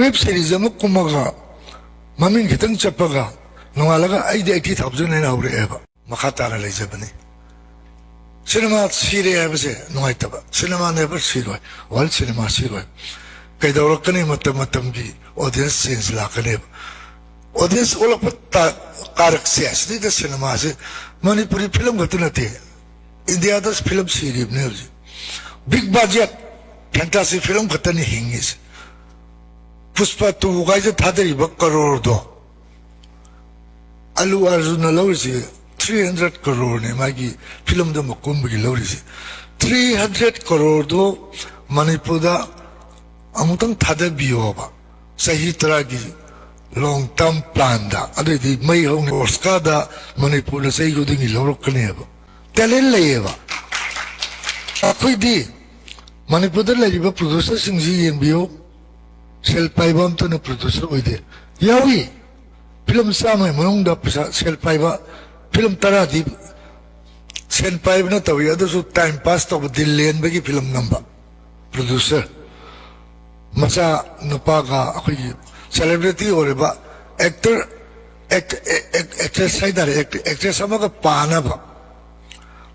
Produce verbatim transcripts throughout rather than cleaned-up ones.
Web series ꯑꯃ ꯀꯨꯝꯃꯒ ꯃꯃꯤꯡ ꯈꯤꯇꯪ ꯆꯠꯄꯒ ꯅꯣꯡꯉꯥꯜꯂꯒ ꯑꯩꯗꯤ ꯑꯩꯠꯇꯤ ꯊꯥꯎꯖꯟ ꯍꯥꯏꯅ ꯍꯧꯔꯛꯑꯦꯕ꯫ ꯃꯈꯥ ꯇꯥꯅ ꯂꯩꯖꯕꯅꯤ꯫ ꯁꯤꯅꯦꯃꯥ ꯁꯤꯔꯦ ꯍꯥꯏꯕꯁꯦ ꯅꯨꯡꯉꯥꯏꯇꯕ꯫ ꯁꯤꯅꯦꯃꯥ ꯅꯦꯕꯔ ꯁꯤꯔꯣꯏ, ꯋꯥꯔꯜ ꯁꯤꯅꯦꯃꯥ ꯁꯤꯔꯣꯏ꯫ ꯀꯩꯗꯧꯔꯛꯀꯅꯤ? ꯃꯇꯝ ꯃꯇꯝꯒꯤ ꯑꯣꯗꯤꯌꯟꯁ ꯆꯦꯟꯖ ꯂꯥꯛꯀꯅꯦꯕ꯫ ꯑꯣꯗꯤꯌꯟꯁ ꯑꯣꯜꯂꯛꯄ ꯇꯥ-, ꯀꯥꯔꯛꯁꯦ ꯑꯁꯤꯗꯩꯗ ꯁꯤꯅꯦꯃꯥꯁꯦ ꯃꯅꯤꯄꯨꯔꯤ ꯐꯤꯂꯝ ꯈꯛꯇ ꯅꯠꯇꯦ, ꯏꯟꯗꯤꯌꯥꯗ ꯐꯤꯂꯝ ꯁꯤꯔꯤꯕꯅꯦ ꯍꯧꯖꯤꯛ꯫ ꯕꯤꯛ ꯕꯖꯦꯠ ꯐꯦꯟꯇꯥꯁꯤ ꯐꯤꯂꯝ ꯈꯛꯇꯅꯤ ꯍꯤꯡꯉꯤꯁꯦ꯫ ꯄꯨꯁꯄ ꯇꯨ ꯀꯥꯏꯁꯦ ꯊꯥꯗꯔꯤꯕ ꯀꯔꯣꯔꯗꯣ, ꯑꯂꯨ ꯑꯥꯔꯖꯨꯟꯅ ꯂꯧꯔꯤꯁꯦ ꯊ꯭ꯔꯤ ꯍꯟꯗ꯭ꯔꯦꯠ ꯀꯔꯣꯔꯅꯦ ꯃꯥꯒꯤ ꯐꯤꯂꯝꯗꯣ ꯑꯃ ꯀꯨꯝꯕꯒꯤ ꯂꯧꯔꯤꯁꯦ꯫ ꯊ꯭ꯔꯤ ꯍꯟꯗ꯭ꯔꯦꯠ ꯀꯔꯣꯔꯗꯣ ꯃꯅꯤꯄꯨꯔꯗ ꯑꯃꯨꯛꯇꯪ ꯊꯥꯗꯕꯤꯌꯣꯕ, ꯆꯍꯤ ꯇꯔꯥꯒꯤ ꯂꯣꯡ ꯇꯔꯝ ꯄ꯭ꯂꯥꯟꯗ꯫ ꯑꯗꯨꯑꯣꯏꯗꯤ ꯃꯩ ꯍꯧꯅꯤ꯫ ꯑꯣꯁꯀꯥꯔꯗ ꯃꯅꯤꯄꯨꯔꯅ ꯆꯍꯤ ꯈꯨꯗꯤꯡꯒꯤ ꯂꯧꯔꯛꯀꯅꯦꯕ꯫ ꯇꯦꯂꯦꯟ ꯂꯩꯌꯦꯕ꯫ ꯑꯩꯈꯣꯏꯗꯤ ꯃꯅꯤꯄꯨꯔꯗ ꯂꯩꯔꯤꯕ ꯄ꯭ꯔꯣꯗ꯭ꯌꯨꯁꯔꯁꯤꯡꯁꯤ ꯌꯦꯡꯕꯤꯌꯨ, ꯁꯦꯜ ꯄꯥꯏꯕ ꯑꯝꯇꯅ ꯄ꯭ꯔꯣꯗ꯭ꯌꯨꯁꯔ ꯑꯣꯏꯗꯦ꯫ ꯌꯥꯎꯏ, ꯐꯤꯂꯝ ꯆꯥꯝꯃꯒꯤ ꯃꯅꯨꯡꯗ ꯄꯩꯁꯥ, ꯁꯦꯜ ꯄꯥꯏꯕ ꯐꯤꯂꯝ ꯇꯔꯥꯗꯤ ꯁꯦꯜ ꯄꯥꯏꯕꯅ ꯇꯧꯏ, ꯑꯗꯨꯁꯨ ꯇꯥꯏꯝ ꯄꯥꯁ ꯇꯧꯕ, ꯗꯤꯜ ꯂꯦꯟꯕꯒꯤ ꯐꯤꯂꯝ ꯅꯝꯕ ꯄ꯭ꯔꯣꯗ꯭ꯌꯨꯁꯔ꯫ ꯃꯆꯥ ꯅꯨꯄꯥꯒ ꯑꯩꯈꯣꯏꯒꯤ ꯁꯦꯂꯦꯕ꯭ꯔꯤꯇꯤ ꯑꯣꯏꯔꯤꯕ ꯑꯦꯛꯇꯔ, ꯑꯦꯛ-, ꯑꯦꯛ-, ꯑꯦꯛ-, ꯑꯦꯛꯇ꯭ꯔꯦꯁ ꯍꯥꯏꯇꯥꯔꯦ, ꯑꯦꯛ-, ꯑꯦꯛꯇ꯭ꯔꯦꯁ ꯑꯃꯒ ꯄꯥꯅꯕ,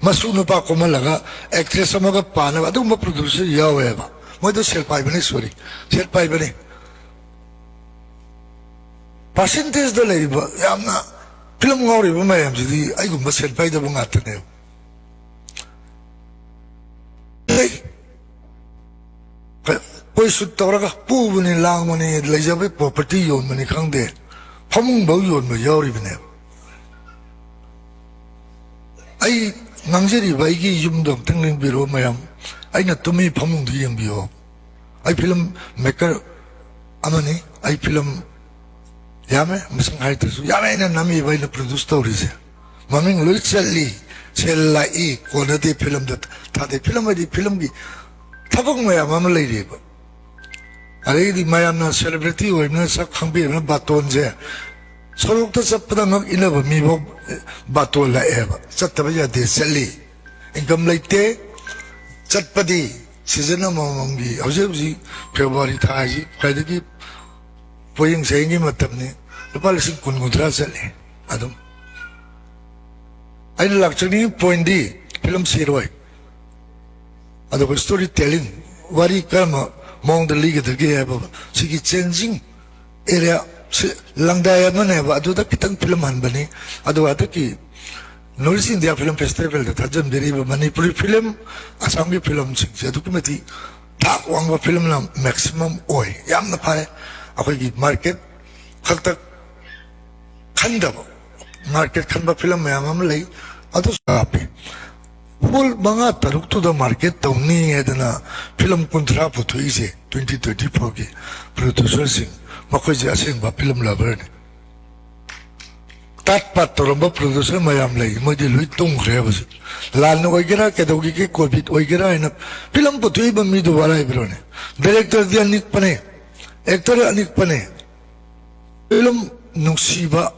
ꯃꯁꯨ ꯅꯨꯄꯥ ꯀꯣꯝꯍꯜꯂꯒ ꯑꯦꯛꯇ꯭ꯔꯦꯁ ꯑꯃꯒ ꯄꯥꯅꯕ ꯑꯗꯨꯒꯨꯝꯕ ꯄ꯭ꯔꯣꯗ꯭ꯌꯨꯁꯔ ꯌꯥꯎꯋꯦꯕ꯫ ꯃꯣꯏꯗꯣ ꯁꯦꯜ ꯄꯥꯏꯕꯅꯤ, ꯁꯣꯔꯤ, ꯁꯦꯜ ꯄꯥꯏꯕꯅꯤ꯫ ꯄꯥꯔꯁꯦꯟꯇꯦꯖꯇ ꯂꯩꯔꯤꯕ ꯌꯥꯝꯅ ꯐꯤꯂꯝ ꯉꯥꯎꯔꯤꯕ ꯃꯌꯥꯝꯁꯤꯗꯤ ꯑꯩꯒꯨꯝꯕ ꯁꯦꯜ ꯄꯥꯏꯗꯕ ꯉꯥꯛꯇꯅꯦꯕ꯫ ꯂꯩ꯫ ꯑꯩꯈꯣꯏ ꯁꯨꯠ ꯇꯧꯔꯒ ꯄꯨꯕꯅꯤ, ꯂꯥꯡꯕꯅꯤ, ꯂꯩꯖꯕꯒꯤ ꯄ꯭ꯔꯣꯄꯔꯇꯤ ꯌꯣꯟꯕꯅꯤ ꯈꯪꯗꯦ, ꯐꯃꯨꯡꯐꯧ ꯌꯣꯟꯕ ꯌꯥꯎꯔꯤꯕꯅꯦꯕ꯫ ꯑꯩ ꯉꯥꯡꯖꯔꯤꯕ ꯑꯩꯒꯤ ꯌꯨꯝꯗꯣ ꯑꯝꯇꯪ ꯌꯦꯡꯕꯤꯔꯛꯑꯣ ꯃꯌꯥꯝ, ꯑꯩꯅ ꯇꯨꯝꯃꯤ ꯐꯃꯨꯡꯗꯨ ꯌꯦꯡꯕꯤꯌꯣ꯫ ꯑꯩ ꯐꯤꯂꯝ ꯃꯦꯀꯔ ꯑꯃꯅꯤ, ꯑꯩ ꯐꯤꯂꯝ ꯌꯥꯝꯃꯦ, ꯃꯁꯤꯡ ꯍꯥꯏꯗ꯭ꯔꯁꯨ ꯌꯥꯝꯃꯦ ꯑꯩꯅ ꯅꯝꯃꯤꯕ, ꯑꯩꯅ ꯄ꯭ꯔꯣꯗ꯭ꯌꯨꯁ ꯇꯧꯔꯤꯁꯦ꯫ ꯃꯃꯤꯡ ꯂꯣꯏ ꯆꯠꯂꯤ, ꯁꯦꯜ ꯂꯥꯛꯏ, ꯀꯣꯟꯅꯗꯦ ꯐꯤꯂꯝꯗ ꯊꯥꯗꯩ꯫ ꯐꯤꯂꯝ ꯍꯥꯏꯗꯤ ꯐꯤꯂꯝꯒꯤ ꯊꯕꯛ ꯃꯌꯥꯝ ꯑꯃ ꯂꯩꯔꯤꯕ꯫ ꯑꯗꯩꯗꯤ ꯃꯌꯥꯝꯅ ꯁꯦꯂꯦꯕ꯭ꯔꯤꯇꯤ ꯑꯣꯏꯕꯅꯤꯅ ꯁꯛ ꯈꯪꯕꯤꯔꯕꯅꯤꯅ ꯕꯥꯇꯣꯟꯁꯦ ꯁꯣꯔꯣꯛꯇ ꯆꯠꯄꯗ ꯉꯛ ꯏꯟꯅꯕ ꯃꯤꯐꯥꯎ ꯕꯥꯇꯣꯟ ꯂꯥꯛꯑꯦꯕ꯫ ꯆꯠꯇꯕ ꯌꯥꯗꯦ, ꯆꯠꯂꯤ꯫ ꯏꯟꯀꯝ ꯂꯩꯇꯦ, ꯆꯠꯄꯗꯤ ꯁꯤꯖꯟ ꯑꯃꯃꯝꯒꯤ ꯍꯧꯖꯤꯛ ꯍꯧꯖꯤꯛ ꯐꯦꯕ꯭ꯔꯨꯋꯥꯔꯤ ꯊꯥ ꯍꯥꯏꯁꯤ ꯈ꯭ꯋꯥꯏꯗꯒꯤ ꯄꯣꯌꯦꯡ ꯆꯌꯦꯡꯒꯤ ꯃꯇꯝꯅꯤ꯫ ꯂꯨꯄꯥ ꯂꯤꯁꯤꯡ ꯀꯨꯟ ꯀꯨꯟꯊ꯭ꯔꯥ ꯆꯠꯂꯤ꯫ ꯑꯗꯨꯝ ꯑꯩꯅ ꯂꯥꯛꯆꯅꯤꯡꯉꯤ ꯄꯣꯏꯟꯗꯤ ꯐꯤꯂꯝ ꯁꯤꯔꯣꯏ, ꯑꯗꯨꯒ ꯁ꯭ꯇꯣꯔꯤ ꯇꯦꯂꯤꯡ, ꯋꯥꯔꯤ ꯀꯔꯝꯕ ꯃꯑꯣꯡꯗ ꯂꯤꯒꯗꯒꯦ ꯍꯥꯏꯕ ꯁꯤꯒꯤ ꯆꯦꯟꯖꯤꯡ ꯑꯦꯔꯤꯌꯥ ꯁꯤ ꯂꯪꯗꯥꯏ ꯑꯃꯅꯦꯕ, ꯑꯗꯨꯗ ꯈꯤꯇꯪ ꯐꯤꯂꯝ ꯍꯟꯕꯅꯤ꯫ ꯑꯗꯨꯒ ꯍꯟꯗꯛꯀꯤ ꯅꯣꯔꯠ ꯏꯁ ꯏꯟꯗꯤꯌꯥ ꯐꯤꯂꯝ ꯐꯦꯁꯇꯤꯚꯦꯜꯗ ꯊꯥꯖꯤꯟꯕꯤꯔꯤꯕ ꯃꯅꯤꯄꯨꯔꯤ ꯐꯤꯂꯝ, ꯑꯁꯥꯝꯒꯤ ꯐꯤꯂꯝꯁꯤꯡꯁꯦ ꯑꯗꯨꯛꯀꯤ ꯃꯇꯤꯛ ꯊꯥꯛ ꯋꯥꯡꯕ ꯐꯤꯂꯝꯅ ꯃꯦꯛꯁꯤꯃꯝ ꯑꯣꯏ꯫ ꯌꯥꯝꯅ ꯐꯔꯦ꯫ ꯑꯩꯈꯣꯏꯒꯤ ꯃꯥꯔꯀꯦꯠ ꯈꯛꯇ ꯈꯟꯗꯕ, ꯃꯥꯔꯀꯦꯠ ꯈꯟꯕ ꯐꯤꯂꯝ ꯃꯌꯥꯝ ꯑꯃ ꯂꯩ, ꯑꯗꯨꯁꯨ ꯍꯥꯞꯄꯤ꯫ ꯍꯣꯜ ꯃꯉꯥ ꯇꯔꯨꯛꯇꯨꯗ ꯃꯥꯔꯀꯦꯠ ꯇꯧꯅꯤ ꯍꯥꯏꯗꯅ ꯐꯤꯂꯝ ꯀꯨꯟꯊ꯭ꯔꯥ ꯄꯨꯊꯣꯛꯏꯁꯦ, ꯇ꯭ꯋꯦꯟꯇꯤ ꯇ꯭ꯋꯦꯟꯇꯤ ꯐꯣꯔꯒꯤ ꯄ꯭ꯔꯣꯗ꯭ꯌꯨꯁꯔꯁꯤꯡ, ꯃꯈꯣꯏꯁꯦ ꯑꯁꯦꯡꯕ ꯐꯤꯂꯝ ꯂꯚꯔꯅꯤ꯫ ꯇꯥꯠ ꯄꯥꯠ ꯇꯧꯔꯝꯕ ꯄ꯭ꯔꯣꯗ꯭ꯌꯨꯁꯔ ꯃꯌꯥꯝ ꯂꯩ, ꯃꯣꯏꯗꯤ ꯂꯣꯏ ꯇꯨꯝꯈ꯭ꯔꯦ ꯍꯧꯖꯤꯛ꯫ ꯂꯥꯟ ꯑꯣꯏꯒꯦꯔꯥ, ꯀꯩꯗꯧꯒꯤꯒꯦ, ꯀꯣꯚꯤꯗ ꯑꯣꯏꯒꯦꯔꯥ ꯍꯥꯏꯅ ꯐꯤꯂꯝ ꯄꯨꯊꯣꯛꯏꯕ ꯃꯤꯗꯨꯕꯨ ꯑꯔꯥꯏꯕꯔꯣꯅꯦ? ꯗꯥꯏꯔꯦꯛꯇꯔꯗꯤ ꯑꯅꯤꯛꯄꯅꯦ, ꯑꯦꯛꯇꯔ ꯑꯅꯤꯛꯄꯅꯦ꯫ ꯐꯤꯂꯝ ꯅꯨꯡꯁꯤꯕ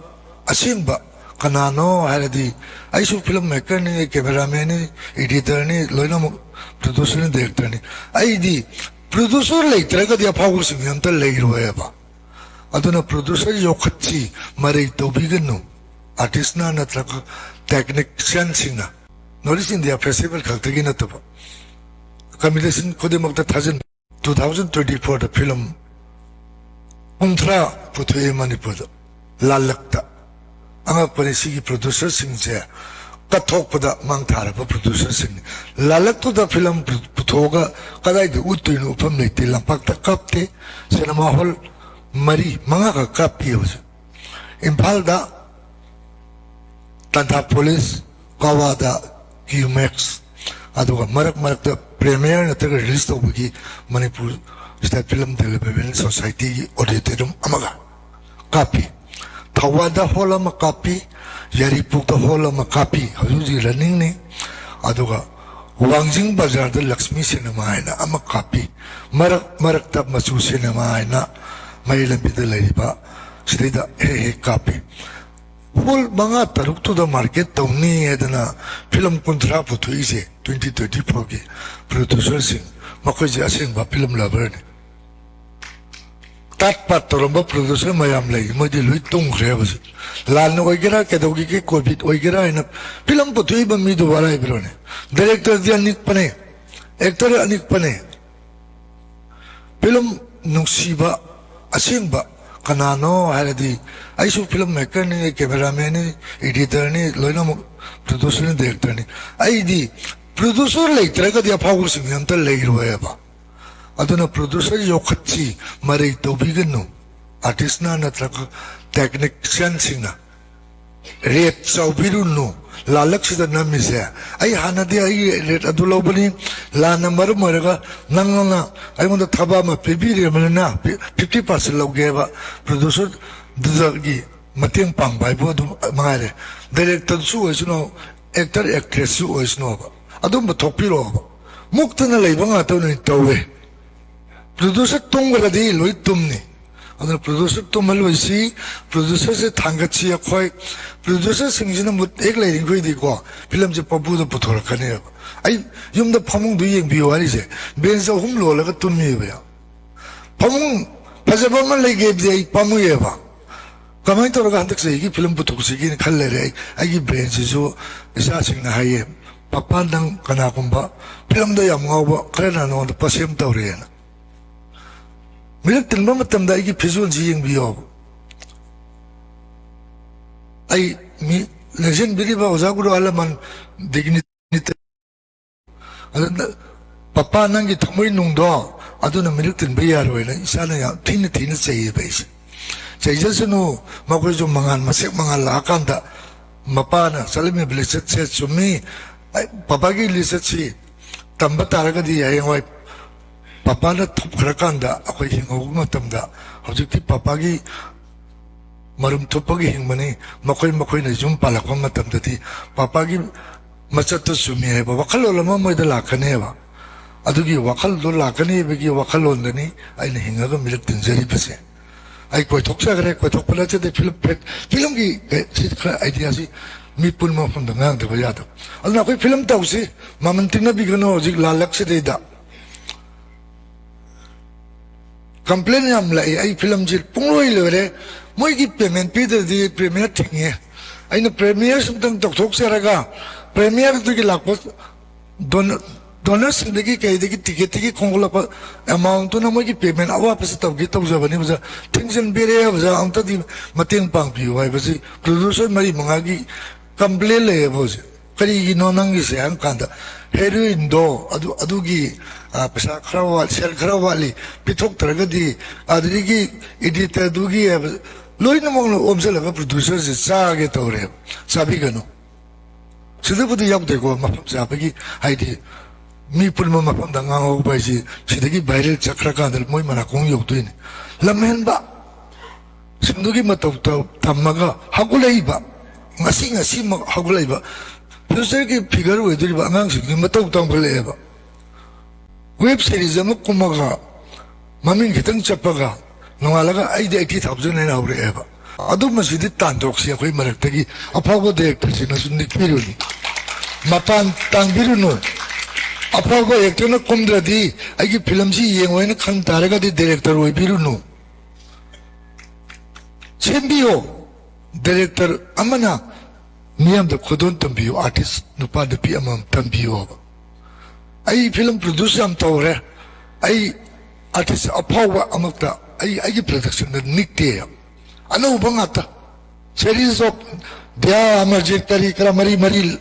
ꯑꯁꯦꯡꯕ ꯀꯅꯥꯅꯣ ꯍꯥꯏꯔꯗꯤ, ꯑꯩꯁꯨ ꯐꯤꯂꯝ ꯃꯦꯀꯔꯅꯤ, ꯀꯦꯃꯦꯔꯥꯃꯦꯟꯅꯤ, ꯏꯗꯤꯇꯔꯅꯤ, ꯂꯣꯏꯅꯃꯛ ꯄ꯭ꯔꯣꯗ꯭ꯌꯨꯁꯔꯅꯤ, ꯗꯥꯏꯔꯦꯛꯇꯔꯅꯤ꯫ ꯑꯩꯗꯤ ꯄ꯭ꯔꯣꯗ꯭ꯌꯨꯁꯔ ꯂꯩꯇ꯭ꯔꯒꯗꯤ ꯑꯐꯥꯎꯕꯁꯤꯡꯁꯦ ꯑꯝꯇ ꯂꯩꯔꯣꯏꯕ꯫ ꯑꯗꯨꯅ ꯄ꯭ꯔꯣꯗ꯭ꯌꯨꯁꯔ ꯌꯣꯛꯈꯠꯁꯤ, ꯃꯔꯩ ꯇꯧꯕꯤꯒꯅꯨ꯫ ꯑꯥꯔꯇꯤꯁꯅ ꯅꯠꯇ꯭ꯔꯒ ꯇꯦꯛꯅꯤꯁꯤꯌꯥꯟꯁꯤꯡꯅ, ꯅꯣꯔꯠ ꯏꯁ ꯏꯟꯗꯤꯌꯥ ꯐꯦꯁꯇꯤꯚꯦꯜ ꯈꯛꯇꯒꯤ ꯅꯠꯇꯕ, ꯀꯝꯄꯤꯇꯤꯁꯟ ꯈꯨꯗꯤꯡꯃꯛꯇ ꯊꯥꯖꯤꯟ꯫ ꯇꯨ ꯊꯥꯎꯖꯟ ꯇ꯭ꯋꯦꯟꯇꯤ ꯐꯣꯔꯗ ꯐꯤꯂꯝ ꯀꯨꯟꯊ꯭ꯔꯥ ꯄꯨꯊꯣꯛꯑꯦ ꯃꯅꯤꯄꯨꯔꯗ, ꯂꯥꯜꯂꯛꯇ꯫ ꯑꯉꯛꯄꯅꯤ, ꯁꯤꯒꯤ ꯄ꯭ꯔꯣꯗ꯭ꯌꯨꯁꯔꯁꯤꯡꯁꯦ ꯀꯠꯊꯣꯛꯄꯗ ꯃꯥꯡ ꯊꯥꯔꯕ ꯄ꯭ꯔꯣꯗ꯭ꯌꯨꯁꯔꯁꯤꯡꯅꯤ꯫ ꯂꯥꯜꯂꯛꯇꯨꯗ ꯐꯤꯂꯝ ꯄꯨ-, ꯄꯨꯊꯣꯛꯑꯒ ꯀꯗꯥꯏꯗ ꯎꯠꯇꯣꯏꯅꯣ? ꯎꯠꯐꯝ ꯂꯩꯇꯦ꯫ ꯂꯝꯄꯥꯛꯇ ꯀꯥꯞꯇꯦ, ꯁꯤꯅꯦꯃꯥ ꯍꯣꯜ ꯃꯔꯤ ꯃꯉꯥꯈꯛ ꯀꯥꯞꯄꯤ ꯍꯧꯖꯤꯛ꯫ ꯏꯝꯐꯥꯜꯗ ꯇꯥꯟꯊꯥ ꯄꯣꯂꯤꯁ, ꯀꯋꯥꯗ ꯀ꯭ꯌꯨꯃꯦꯛꯁ, ꯑꯗꯨꯒ ꯃꯔꯛ ꯃꯔꯛꯇ ꯄ꯭ꯔꯦꯃꯤꯌꯔ ꯅꯠꯇ꯭ꯔꯒ ꯔꯤꯂꯤꯁ ꯇꯧꯕꯒꯤ ꯃꯅꯤꯄꯨꯔ ꯁ꯭ꯇꯦꯠ ꯐꯤꯂꯝ ꯗꯦꯕꯂꯞꯃꯦꯟ ꯁꯣꯁꯥꯏꯇꯤꯒꯤ ꯑꯣꯗꯤꯇꯣꯔꯤꯌꯝ ꯑꯃꯒ ꯀꯥꯞꯄꯤ꯫ ꯊꯧꯕꯥꯜꯗ ꯍꯣꯜ ꯑꯃ ꯀꯥꯞꯄꯤ, ꯌꯥꯏꯔꯤꯄꯣꯛꯇ ꯍꯣꯜ ꯑꯃ ꯀꯥꯞꯄꯤ, ꯍꯧꯖꯤꯛ ꯍꯧꯖꯤꯛ ꯔꯟꯅꯤꯡꯅꯤ꯫ ꯑꯗꯨꯒ ꯋꯥꯡꯖꯤꯡ ꯕꯖꯥꯔꯗ ꯂꯛꯁꯃꯤ ꯁꯤꯅꯦꯃꯥ ꯍꯥꯏꯅ ꯑꯃ ꯀꯥꯞꯄꯤ, ꯃꯔꯛ ꯃꯔꯛꯇ ꯃꯆꯨ ꯁꯤꯅꯦꯃꯥ ꯍꯥꯏꯅ ꯃꯌꯥꯏ ꯂꯝꯕꯤꯗ ꯂꯩꯔꯤꯕ ꯁꯤꯗꯩꯗ ꯍꯦꯛ ꯍꯦꯛ ꯀꯥꯞꯄꯤ꯫ ꯍꯣꯜ ꯃꯉꯥ ꯇꯔꯨꯛꯇꯨꯗ ꯃꯥꯔꯀꯦꯠ ꯇꯧꯅꯤ ꯍꯥꯏꯗꯅ ꯐꯤꯂꯝ ꯀꯨꯟꯊ꯭ꯔꯥ ꯄꯨꯊꯣꯛꯏꯁꯦ, ꯇ꯭ꯋꯦꯟꯇꯤ ꯇ꯭ꯋꯦꯟꯇꯤ ꯐꯣꯔꯒꯤ ꯄ꯭ꯔꯣꯗ꯭ꯌꯨꯁꯔꯁꯤꯡ, ꯃꯈꯣꯏꯁꯦ ꯑꯁꯦꯡꯕ ꯐꯤꯂꯝ ꯂꯚꯔꯅꯤ꯫ ꯇꯥꯠ ꯄꯥꯠ ꯇꯧꯔꯝꯕ ꯄ꯭ꯔꯣꯗ꯭ꯌꯨꯁꯔ ꯃꯌꯥꯝ ꯂꯩ, ꯃꯣꯏꯗꯤ ꯂꯣꯏ ꯇꯨꯝꯈ꯭ꯔꯦ ꯍꯧꯖꯤꯛ꯫ ꯂꯥꯟ ꯑꯣꯏꯒꯦꯔꯥ, ꯀꯩꯗꯧꯒꯦꯒꯦ, ꯀꯣꯚꯤꯗ ꯑꯣꯏꯒꯦꯔꯥ ꯍꯥꯏꯅ ꯐꯤꯂꯝ ꯄꯨꯊꯣꯛꯏꯕ ꯃꯤꯗꯨꯕꯨ ꯑꯔꯥꯏꯕ꯭ꯔꯣꯅꯦ? ꯗꯥꯏꯔꯦꯛꯇꯔꯗꯤ ꯑꯅꯤꯛꯄꯅꯦ, ꯑꯦꯛꯇꯔ ꯑꯅꯤꯛꯄꯅꯦ꯫ ꯐꯤꯂꯝ ꯅꯨꯡꯁꯤꯕ ꯑꯁꯦꯡꯕ ꯀꯅꯥꯅꯣ ꯍꯥꯏꯔꯗꯤ, ꯑꯩꯁꯨ ꯐꯤꯂꯝ ꯃꯦꯀꯔꯅꯤ, ꯀꯦꯃꯦꯔꯥꯃꯦꯟꯅꯤ, ꯏꯗꯤꯇꯔꯅꯤ, ꯂꯣꯏꯅꯃꯛ ꯄ꯭ꯔꯣꯗ꯭ꯌꯨꯁꯔꯅꯤ, ꯗꯥꯏꯔꯦꯛꯇꯔꯅꯤ꯫ ꯑꯩꯗꯤ ꯄ꯭ꯔꯣꯗ꯭ꯌꯨꯁꯔ ꯂꯩꯇ꯭ꯔꯒꯗꯤ ꯑꯐꯥꯎꯕꯁꯤꯡꯁꯦ ꯑꯝꯇ ꯂꯩꯔꯣꯏꯕ꯫ ꯑꯗꯨꯅ ꯄ꯭ꯔꯣꯗ꯭ꯌꯨꯁꯔ ꯌꯣꯛꯈꯠꯁꯤ, ꯃꯔꯩ ꯇꯧꯕꯤꯒꯅꯨ ꯑꯥꯔꯇꯤꯁꯅ ꯅꯠꯇ꯭ꯔꯒ ꯇꯦꯛꯅꯤꯁꯤꯌꯥꯟꯁꯤꯡꯅ꯫ ꯔꯦꯠ ꯆꯥꯎꯕꯤꯔꯨꯅꯨ, ꯂꯥꯜꯂꯛꯁꯤꯗ ꯅꯝꯃꯤꯁꯦ꯫ ꯑꯩ ꯍꯥꯟꯅꯗꯤ ꯑꯩꯒꯤ ꯔꯦꯠ ꯑꯗꯨ ꯂꯧꯕꯅꯤ, ꯂꯥꯟꯅ ꯃꯔꯝ ꯑꯣꯏꯔꯒ ꯅꯪꯅ ꯑꯩꯉꯣꯟꯗ ꯊꯕꯛ ꯑꯃ ꯄꯤꯕꯤꯔꯕꯅꯤꯅ ꯐꯤꯐꯇꯤ ꯄꯥꯔꯁꯦꯟ ꯂꯧꯒꯦꯕ ꯄ꯭ꯔꯣꯗ꯭ꯌꯨꯁꯔꯗꯨꯗꯒꯤ ꯃꯇꯦꯡ ꯄꯥꯡꯕ ꯍꯥꯏꯕꯨ ꯑꯗꯨꯝ ꯃꯉꯥꯏꯔꯦ꯫ ꯗꯥꯏꯔꯦꯛꯇꯔꯁꯨ ꯑꯣꯏꯁꯅꯨ, ꯑꯦꯛꯇꯔ ꯑꯦꯛꯇ꯭ꯔꯦꯁꯁꯨ ꯑꯣꯏꯁꯅꯨꯕ, ꯑꯗꯨꯝꯕ ꯊꯣꯛꯄꯤꯔꯛꯑꯣꯕ꯫ ꯃꯨꯛꯇꯅ ꯂꯩꯕ ꯉꯥꯛꯇ ꯑꯣꯏꯅ ꯇꯧꯋꯦ꯫ ꯄ꯭ꯔꯣꯗ꯭ꯌꯨꯁꯔ ꯇꯨꯝꯈ꯭ꯔꯗꯤ ꯂꯣꯏ ꯇꯨꯝꯅꯤ꯫ ꯑꯗꯨꯅ ꯄ꯭ꯔꯣꯗ꯭ꯌꯨꯁꯔ ꯇꯨꯝꯍꯜꯂꯣꯏꯁꯤ, ꯄ꯭ꯔꯣꯗ꯭ꯌꯨꯁꯔꯁꯦ ꯊꯥꯡꯒꯠꯁꯤ꯫ ꯑꯩꯈꯣꯏ ꯄ꯭ꯔꯣꯗ꯭ꯌꯨꯁꯔꯁꯤꯡꯁꯤꯅ ꯃꯨꯠ ꯍꯦꯛ ꯂꯩꯔꯤꯈꯣꯏꯗꯤꯀꯣ, ꯐꯤꯂꯝꯁꯦ ꯄꯝꯐꯨꯗ ꯄꯨꯊꯣꯔꯛꯀꯅꯦꯕ꯫ ꯑꯩ ꯌꯨꯝꯗ ꯐꯃꯨꯡꯗꯨ ꯌꯦꯡꯕꯤꯌꯨ ꯍꯥꯏꯔꯤꯁꯦ, ꯕꯦꯟꯁ ꯑꯍꯨꯝ ꯂꯣꯜꯂꯒ ꯇꯨꯝꯃꯤꯕ ꯌꯥꯝ꯫ ꯐꯃꯨꯡ ꯐꯖꯕ ꯑꯃ ꯂꯩꯒꯦꯕꯗꯤ ꯑꯩ ꯄꯥꯝꯃꯨꯏꯌꯦꯕ꯫ ꯀꯃꯥꯏꯅ ꯇꯧꯔꯒ ꯍꯟꯗꯛ ꯆꯍꯤꯒꯤ ꯐꯤꯂꯝ ꯄꯨꯊꯣꯛꯁꯤꯒꯦꯅ ꯈꯜ ꯂꯩꯔꯦ꯫ ꯑꯩ, ꯑꯩꯒꯤ ꯕ꯭ꯔꯦꯟꯁꯤꯁꯨ ꯏꯆꯥꯁꯤꯡꯅ ꯍꯥꯏꯌꯦ, "ꯄꯄꯥ, ꯅꯪ ꯀꯅꯥꯒꯨꯝꯕ ꯐꯤꯂꯝꯗ ꯌꯥꯝ ꯉꯥꯎꯕ ꯈꯔꯅ ꯅꯉꯣꯟꯗ ꯄꯁꯦꯝ ꯇꯧꯔꯦꯅ"꯫ ꯃꯤꯔꯛ ꯇꯤꯟꯕ ꯃꯇꯝꯗ ꯑꯩꯒꯤ ꯐꯤꯖꯣꯜꯁꯤ ꯌꯦꯡꯕꯤꯌꯣꯕ꯫ ꯑꯩ ꯃꯤ ꯂꯦꯡꯁꯤꯟꯕꯤꯔꯤꯕ ꯑꯣꯖꯥ ꯒꯨꯔꯨ ꯑꯍꯜ ꯂꯃꯟ, ꯗꯤꯒꯅꯤꯇꯤ ꯑꯗꯨꯅ, "ꯄꯄꯥ, ꯅꯪꯒꯤ ꯊꯃꯣꯏ ꯅꯨꯡꯗꯣ ꯑꯗꯨꯅ ꯃꯤꯔꯛ ꯇꯤꯟꯕ ꯌꯥꯔꯣꯏꯅ" ꯏꯆꯥꯅ ꯌꯥꯝ ꯊꯤꯅ ꯊꯤꯅ ꯆꯩꯌꯦꯕ ꯑꯩꯁꯦ꯫ ꯆꯩꯖꯁꯅꯨ, ꯃꯈꯣꯏꯁꯨ ꯃꯉꯥꯜ, ꯃꯁꯦꯛ ꯃꯉꯥꯜ ꯂꯥꯛꯑꯀꯥꯟꯗ ꯃꯄꯥꯅ ꯆꯠꯂꯝꯃꯤꯕ ꯂꯤꯆꯠꯁꯦ ꯆꯨꯝꯃꯤ꯫ ꯑꯩ, ꯄꯄꯥꯒꯤ ꯂꯤꯆꯠꯁꯤ ꯇꯝꯕ ꯇꯥꯔꯒꯗꯤ ꯍꯌꯦꯡꯋꯥꯏ ꯄꯄꯥꯅ ꯊꯨꯞꯈ꯭ꯔꯀꯥꯟꯗ ꯑꯩꯈꯣꯏ ꯍꯤꯡꯍꯧꯕ ꯃꯇꯝꯗ, ꯍꯧꯖꯤꯛꯇꯤ ꯄꯄꯥꯒꯤ ꯃꯔꯨꯝ ꯊꯨꯞꯄꯒꯤ ꯍꯤꯡꯕꯅꯤ꯫ ꯃꯈꯣꯏ ꯃꯈꯣꯏꯅ ꯌꯨꯝ ꯄꯥꯜꯂꯛꯄ ꯃꯇꯝꯗꯗꯤ ꯄꯄꯥꯒꯤ ꯃꯆꯠꯇꯨ ꯆꯨꯝꯃꯤ ꯍꯥꯏꯕ ꯋꯥꯈꯜꯂꯣꯟ ꯑꯃ ꯃꯣꯏꯗ ꯂꯥꯛꯀꯅꯦꯕ꯫ ꯑꯗꯨꯒꯤ ꯋꯥꯈꯜꯗꯣ ꯂꯥꯛꯀꯅꯤ ꯍꯥꯏꯕꯒꯤ ꯋꯥꯈꯜꯂꯣꯟꯗꯅꯤ ꯑꯩꯅ ꯍꯤꯡꯉꯒ ꯃꯤꯔꯛ ꯇꯤꯟꯖꯔꯤꯕꯁꯦ꯫ ꯑꯩ ꯀꯣꯏꯊꯣꯛꯆꯈ꯭ꯔꯦ, ꯀꯣꯏꯊꯣꯛꯄ ꯅꯠꯇꯗꯤ ꯐꯤꯂꯝ, ꯐꯤꯂꯝꯒꯤ, ꯑꯦ, ꯁꯤ ꯈꯔ ꯑꯥꯏꯗꯤꯌꯥꯁꯤ ꯃꯤ ꯄꯨꯟꯕ ꯃꯐꯝꯗ ꯉꯥꯡꯗꯕ ꯌꯥꯗꯕ꯫ ꯑꯗꯨꯅ ꯑꯩꯈꯣꯏ ꯐꯤꯂꯝ ꯇꯧꯁꯤ, ꯃꯃꯜ ꯇꯤꯛꯅꯕꯤꯒꯅꯨ ꯍꯧꯖꯤꯛ ꯂꯥꯜꯂꯛꯁꯤꯗꯩꯗ꯫ ꯀꯝꯄ꯭ꯂꯦꯟ ꯌꯥꯝ ꯂꯥꯛꯏ꯫ ꯑꯩ ꯐꯤꯂꯝꯁꯤ ꯄꯨꯡꯂꯣꯏ ꯂꯣꯏꯔꯦ, ꯃꯣꯏꯒꯤ ꯄꯦꯃꯦꯟ ꯄꯤꯗ꯭ꯔꯗꯤ ꯄ꯭ꯔꯤꯃꯤꯌꯔ ꯊꯤꯡꯉꯦ꯫ ꯑꯩꯅ ꯄ꯭ꯔꯤꯃꯤꯌꯔ ꯑꯝꯇꯪ ꯇꯧꯊꯣꯛꯆꯔꯒ ꯄ꯭ꯔꯤꯃꯤꯌꯔꯗꯨꯒꯤ ꯂꯥꯛꯄ ꯗꯣꯅꯔꯁꯤꯡꯗꯒꯤ ꯀꯩꯗꯒꯤ ꯇꯤꯀꯦꯠꯇꯒꯤ ꯈꯣꯝꯒꯠꯂꯛꯄ ꯑꯦꯃꯥꯎꯟꯇꯨꯅ ꯃꯣꯏꯒꯤ ꯄꯦꯃꯦꯟ ꯑꯋꯥꯠꯄꯁꯤ ꯇꯧꯒꯦ ꯇꯧꯖꯕꯅꯤ꯫ ꯑꯣꯖꯥ, ꯊꯤꯡꯖꯤꯟꯕꯤꯔꯦ ꯑꯣꯖꯥ, ꯑꯝꯇꯗꯤ ꯃꯇꯦꯡ ꯄꯥꯡꯕꯤꯌꯨ ꯍꯥꯏꯕꯁꯤ ꯄ꯭ꯔꯣꯗ꯭ꯌꯨꯁꯔ ꯃꯔꯤ ꯃꯉꯥꯒꯤ ꯀꯝꯄ꯭ꯂꯦꯟ ꯂꯩꯌꯦꯕ ꯍꯧꯖꯤꯛ꯫ "ꯀꯔꯤꯒꯤꯅꯣ ꯅꯪꯒꯤꯁꯦ?" ꯍꯥꯏꯕ ꯀꯥꯟꯗ, "ꯍꯦꯔꯣꯏꯟꯗꯣ ꯑꯗꯨ, ꯑꯗꯨꯒꯤ, ꯑ, ꯄꯩꯁꯥ ꯈꯔ ꯋꯥꯠ-, ꯁꯦꯜ ꯈꯔ ꯋꯥꯠꯂꯤ, ꯄꯤꯊꯣꯛꯇ꯭ꯔꯒꯗꯤ", ꯑꯗꯨꯗꯒꯤ ꯏꯗꯤꯇꯔꯗꯨꯒꯤ ꯍꯥꯏꯕ, ꯂꯣꯏꯅꯃꯛꯅ ꯑꯣꯝꯁꯤꯜꯂꯒ ꯄ꯭ꯔꯣꯗ꯭ꯌꯨꯁꯔꯁꯦ ꯆꯥꯒꯦ ꯇꯧꯔꯦꯕ꯫ ꯆꯥꯕꯤꯒꯅꯨ꯫ ꯁꯤꯗꯕꯨꯗꯤ ꯌꯥꯎꯗꯦꯀꯣ, ꯃꯐꯝ ꯆꯥꯕꯒꯤ, ꯍꯥꯏꯗꯤ, ꯃꯤ ꯄꯨꯟꯕ ꯃꯐꯝꯗ ꯉꯥꯡꯍꯧꯕ ꯍꯥꯏꯁꯤ ꯁꯤꯗꯒꯤ ꯚꯥꯏꯔꯦꯜ ꯆꯠꯈ꯭ꯔꯀꯥꯟꯗ ꯃꯣꯏ ꯃꯅꯥꯀꯣꯡ ꯌꯧꯗꯣꯏꯅꯤ꯫ ꯂꯝꯍꯦꯟꯕ ꯁꯤꯡꯗꯨꯒꯤ ꯃꯇꯧ ꯇꯧ-, ꯇꯝꯃꯒ ꯍꯧꯒꯠꯂꯛꯏꯕ, ꯉꯁꯤ ꯉꯁꯤꯃꯛ ꯍꯧꯒꯠꯂꯛꯏꯕ ꯐ꯭ꯌꯨꯆꯔꯒꯤ ꯐꯤꯒꯔ ꯑꯣꯏꯗꯣꯔꯤꯕ ꯑꯉꯥꯡꯁꯤꯡꯗꯨꯒꯤ ꯃꯇꯧ ꯇꯝꯈꯠꯂꯛꯑꯦꯕ꯫ ꯋꯦꯕ ꯁꯤꯔꯤꯁ ꯑꯃ ꯀꯨꯝꯃꯒ ꯃꯃꯤꯡ ꯈꯤꯇꯪ ꯆꯠꯄꯒ ꯅꯣꯡꯉꯥꯜꯂꯒ ꯑꯩꯗꯤ ꯑꯩꯠꯇꯤ ꯊꯥꯎꯖꯟ ꯍꯥꯏꯅ ꯍꯧꯔꯛꯑꯦꯕ꯫ ꯑꯗꯨꯃꯁꯤꯗꯤ ꯇꯥꯟꯊꯣꯛꯁꯤ, ꯑꯩꯈꯣꯏ ꯃꯔꯛꯇꯒꯤ ꯑꯐꯥꯎꯕ ꯗꯥꯏꯔꯦꯛꯇꯔꯁꯤꯡꯅꯁꯨ ꯅꯤꯛꯄꯤꯔꯨꯅꯨ, ꯃꯄꯥꯟ ꯇꯥꯡꯕꯤꯔꯨꯅꯨ꯫ ꯑꯐꯥꯎꯕ ꯑꯦꯛꯇꯔꯅ ꯀꯨꯝꯗ꯭ꯔꯗꯤ ꯑꯩꯒꯤ ꯐꯤꯂꯝꯁꯤ ꯌꯦꯡꯉꯣꯏꯅ ꯈꯟ ꯇꯥꯔꯒꯗꯤ ꯗꯥꯏꯔꯦꯛꯇꯔ ꯑꯣꯏꯕꯤꯔꯨꯅꯨ꯫ ꯁꯦꯝꯕꯤꯌꯣ꯫ ꯗꯥꯏꯔꯦꯛꯇꯔ ꯑꯃꯅ ꯃꯤꯌꯥꯝꯗ ꯈꯨꯗꯣꯜ ꯇꯝꯕꯤꯌꯨ, ꯑꯥꯔꯇꯤꯁ ꯅꯨꯄꯥ ꯅꯨꯄꯤ ꯑꯃꯃꯝ ꯇꯝꯕꯤꯌꯣꯕ꯫ ꯑꯩ ꯐꯤꯂꯝ ꯄ꯭ꯔꯣꯗ꯭ꯌꯨꯁ ꯌꯥꯝ ꯇꯧꯔꯦ, ꯑꯩ ꯑꯥꯔꯇꯤꯁ ꯑꯐꯥꯎꯕ ꯑꯃꯛꯇ ꯑꯩ, ꯑꯩꯒꯤ ꯄ꯭ꯔꯗꯛꯁꯟꯗ ꯅꯤꯛꯇꯦ꯫ ꯑꯅꯧꯕ ꯉꯥꯛꯇ, ꯁꯦꯔꯤꯁ ꯑꯣꯐ ꯗ꯭ꯌꯥ ꯑꯃꯔꯖꯤꯠ ꯀꯔꯤ ꯀꯔꯥ ꯃꯔꯤ ꯃꯔꯤ